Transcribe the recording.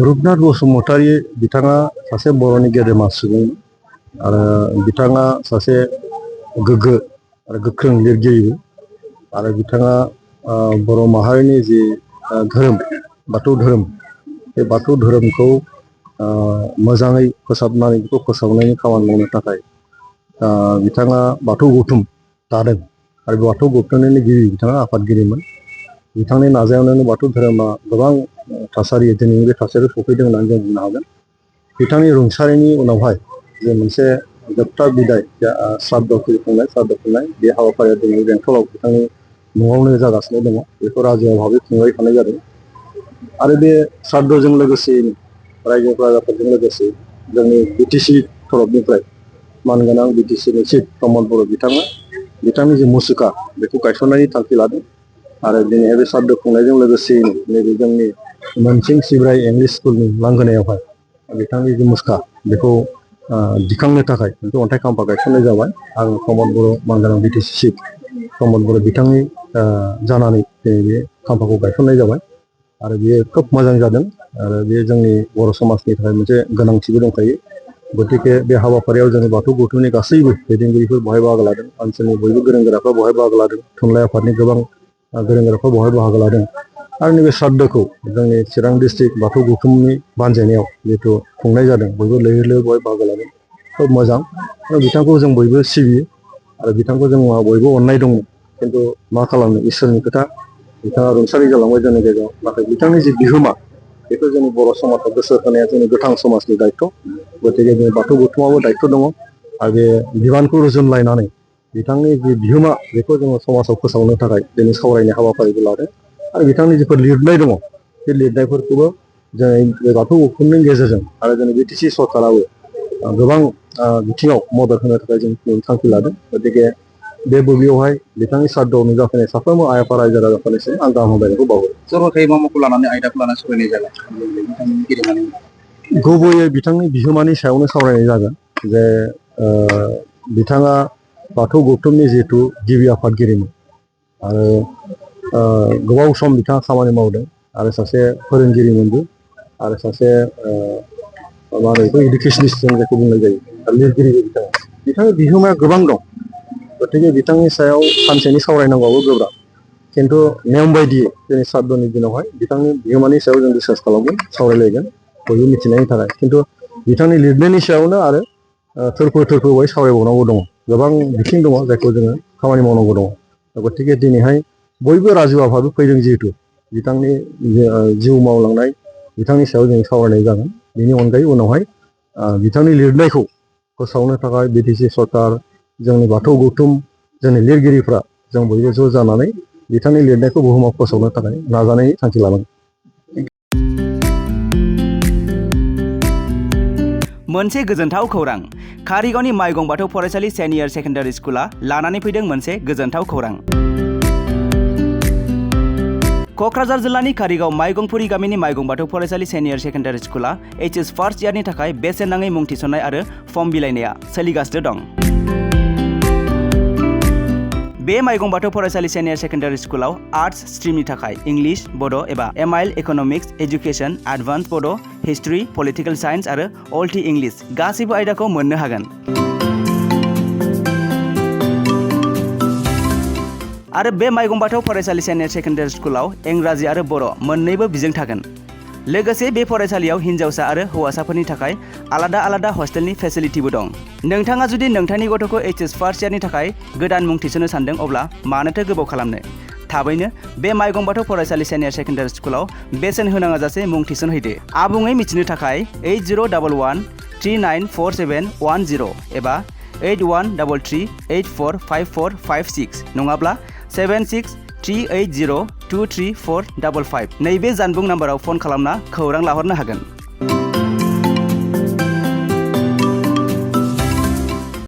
रुपनाथ बसुमतारी बिथाङा सासे बर'नि गेदेमा सुबुं आरो बिथाङा सासे गोग्गो आरो गोख्रों लिरगिरि आरो बिथाङा बर' माहारिनि जि धोरोम बाथौ धोरोम बे बाथौ धोरोमखौ मोजाङै फोसाबनानै बेखौ फोसावनायनि खामानि मावनो थाखाय बिथाङा बाथौ गौथुम दादों आरो बाथौ गौथुमनि गिबि बिथाङा आफादगिरिमोन। बिथांनि नाजानायावनो बाथौ धोरोमा गोबां थासारि दिनैनि बे थासारियाव सफैदों होननानै जों बुंनो हागोन। बिथांनि रुंसारिनि उनावहाय जे मोनसे जोबथा बिदाय श्राद्ध खुंनाय बे हाबाफारिया दिनै बेंटलाव बिथांनि न'आवनो जागासिनो दङ। बेखौ राजुवा भाबै खुंबाय थानाय जादों आरो बे श्राद्धजों लोगोसे रायजो राजाफोरजों लोगोसे जोंनि बिटिसि तरफनिफ्राय मानगोनां बिटिसिनि चिफ प्रमद बर' बिथाङा बिथांनि जे मुसुखा बेखौ गायसननायनि थांखि लादों आरो दिनैहाय बे श्राद्ध खुंनायजों लोगोसेयैनो नैबे जोंनि मोनसिं सिब्राय इंलिस स्कुलनि लांगोनायावहाय बिथांनि जे मुसुखा बेखौ दिखांनो थाखाय मोनसे अन्थाइ खाम्फा गायसननाय जाबाय। आं प्रमद बर' मानगोनां बिटिसि चिफ प्रमद बर' बिथांनि जानानै दिनै बे खाम्फाखौ गायसननाय जाबाय आरो बेयो खोब मोजां जादों आरो बेयो जोंनि बर' समाजनि थाखाय मोनसे गोनांथिबो दंखायो। गतिके बे हाबाफारियाव जोंनि बाथौ गौथुमनि गासैबो दैदेनगिरिफोर बहाय बाहागो लादों, ओनसोलनि बयबो गोरों गोराफ्रा बहाय बाहागो लादों, थुनलाइ आफादनि गोबां गोरों गोराफ्रा बहाय बाहागो लादों आरो नैबे श्राद्धखौ जोंनि चिरां डिस्ट्रिक्ट बाथौ गौथुमनि बानजायनायाव जिहेतु खुंनाय जादों बयबो लैहोर लैहोर बहाय बाहागो लादों। खोब मोजां आरो बिथांखौ जों बयबो सिबियो आरो बिथांखौ जों बयबो अननाय दंमोन। खिन्थु मा खालामनो इसोरनि खोथा, बिथाङा रुंसारि जालांबाय जोंनि गेजेराव। नाथाय बिथांनि जि बिहोमा बेखौ जोंनि बर' समाजाव गोसो होनाया जोंनि गोथां समाजनि दायथ'। गतिके जोंनि बाथौ गौथुमाबो दायथ' दङ आरो बे बिबानखौ रुजुनलायनानै बिथांनि जि बिहोमा बेखौ जोङो समाजाव फोसावनो थाखाय दिनै सावरायनाय हाबाफारिखौ लादों आरो बिथांनि जिफोर लिरनाय दङ बे लिरनायफोरखौबो जोंनि बे बाथौ गौथुमनि गेजेरजों आरो जोंनि बिटिसि सरकाराबो गोबां बिथिङाव मदद होनो थाखाय जों थांखि लादों। गतिके बे बुब्लियावहाय बिथांनि श्राद्धआव नुजाफैनाय साफ्रोमबो आइ आफा रायजो राजाफोरनिसिम आं गाहाम हामलायनायखौ बावहरो। जर'खायै मा माखौ लानानै आयदाखौ लानानै सावरायनाय जागोन गेदेमानि? गुबैयै बिथांनि बिहोमानि सायावनो सावरायनाय जागोन जे बिथाङा बाथौ गौथुमनि जिहेतु गिबि आफादगिरिमोन आरो गोबाव सम बिथाङा खामानि मावदों आरो सासे फोरोंगिरिमोनबो आरो सासे मा होनो बेखौ इडुकेसनिस्ट जों जायखौ बुंनाय जायो आरो लिरगिरिबो बिथांनि बिहोमाया गोबां दं। गतिके बिथांनि सायाव सानसेनि सावरायनांगौआबो गोब्राब। खिन्थु नेम बायदियै जोंनि श्राद्धनि दिनावहाय बिथांनि बिहोमानि सायाव जों डिसकास खालामगोन, सावरायलायगोन बयबो मिथिनायनि थाखाय। खिन्थु बिथांनि लिरनायनि सायावनो आरो थोरफोयै सावरायबावनांगौ दङ। गोबां बिथिं दङ जायखौ जोङो खामानि मावनांगौ दङ। गतिके दिनैहाय बयबो राजुवा भाबै फैदों जिहेतु बिथांनि जिउ मावलांनाय बिथांनि सायाव जों सावरायनाय जागोन। बेनि अनगायै उनावहाय बिथांनि लिरनायखौ फोसावनो थाखाय बिटिसि सरकार, जोंनि बाथौ गौथुम, जोंनि लिरगिरिफ्रा जों बयबो ज' जानानै बिथांनि लिरनायखौ बुहुमाव फोसावनो थाखाय नाजानायनि थांखि लानांगोन। मोनसे गोजोनथाव खौरां। कारिगावनि माइगं बाथौ फरायसालि सेनियर सेकेन्डारि स्कुला लानानै फैदों मोनसे गोजोनथाव खौरां। क'क्राझार जिल्लानि कारिगाव माइगंफुरि गामिनि माइगं बाथौ फरायसालि सेनियर सेकेन्डारि स्कुला HS फार्स्ट इयारनि थाखाय बेसेन नाङै मुं थिसननाय आरो फर्म बिलाइनाया सोलिगासिनो दं। बे माइगं बाथौ फरायसालि सेनियर सेकेन्डारि स्कुलाव आर्ट्स स्ट्रिमनि थाखाय इंलिश, बड' एबा MIL इक'नमिक्स, एजुकेसन, एडभान्स बड', हिस्ट्रि, पलिटिकेल साइन्स आरो अल्टि इंलिश गासैबो आयदाखौ मोननो हागोन। आरो बे माइगं बाथौ फरायसालि सेनियर सेकेन्डारि स्कुलाव इंराजि आरो बर' मोननैबो बिजों थागोन। लोगोसे बे फरायसालियाव हिन्जावसा आरो हौवासाफोरनि थाखाय आलादा आलादा हस्टेलनि फेसिलिटिबो दं। नोंथाङा जुदि नोंथांनि गथ'खौ HS फार्स्ट इयारनि थाखाय गोदान मुं थिसननो सानदों अब्ला मानोथो गोबाव खालामनो? थाबैनो बे माइगं बाथौ फरायसालि सेनियर सेकेन्डारि स्कुलाव बेसेन होनाङा जासे मुं थिसनहैदो। आबुङै मिथिनो थाखाय 8011394710 एबा 8133845456 नङाब्ला 7638023455 नैबे जानबुं नाम्बाराव फन खालामना खौरां लाहरनो हागोन।